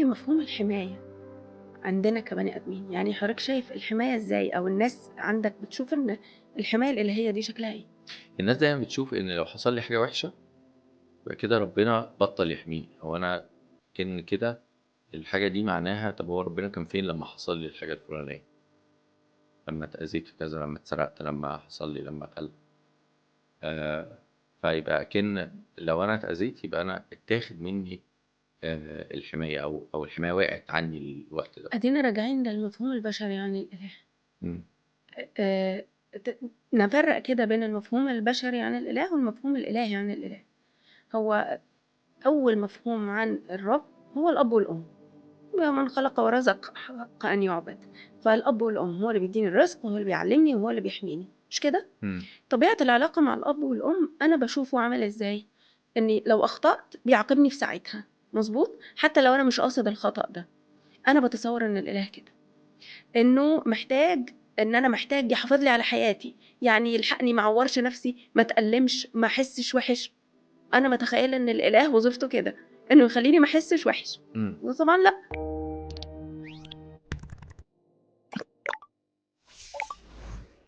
لي مفهوم الحماية عندنا كبني آدمين، يعني حضرتك شايف الحماية إزاي، أو الناس عندك بتشوف إن الحماية الإلهية دي شكلها إيه؟ الناس دايمًا بتشوف إن لو حصل لي حاجة وحشة يبقى كده ربنا بطّل يحميني، هو أنا كأن كده الحاجة دي معناها طب هو ربنا كان فين لمّا حصل لي الحاجة الفلانية؟ لمّا اتأذيت في كذا، لمّا اتسرقت، لمّا حصل لي، لمّا أكلت. فيبقى أكن لو أنا اتأذيت يبقى أنا اتاخد مني الحماية أو الحماية وقعت عني الوقت ده. أدينا راجعين للمفهوم البشري عن الإله. نفرق كده بين المفهوم البشري عن الإله والمفهوم الإلهي عن الإله. هو أول مفهوم عن الرب هو الأب والأم، من خلق ورزق حق أن يعبد. فالأب والأم هو اللي بيديني الرزق، وهو اللي بيعلمني، وهو اللي بيحميني، مش كده؟ طبيعة العلاقة مع الأب والأم أنا بشوفه عامل إزاي؟ إني لو أخطأت بيعاقبني في ساعتها، مظبوط؟ حتى لو أنا مش قاصد الخطأ ده. أنا بتصور إن الإله كده، إنه محتاج، إن أنا محتاج يحافظ لي على حياتي، يعني يلحقني، ما أعورش نفسي، ما أتألمش، ما أحسش وحش. أنا متخيلة إن الإله وظيفته كده، إنه يخليني ما أحسش وحش. وطبعاً لأ.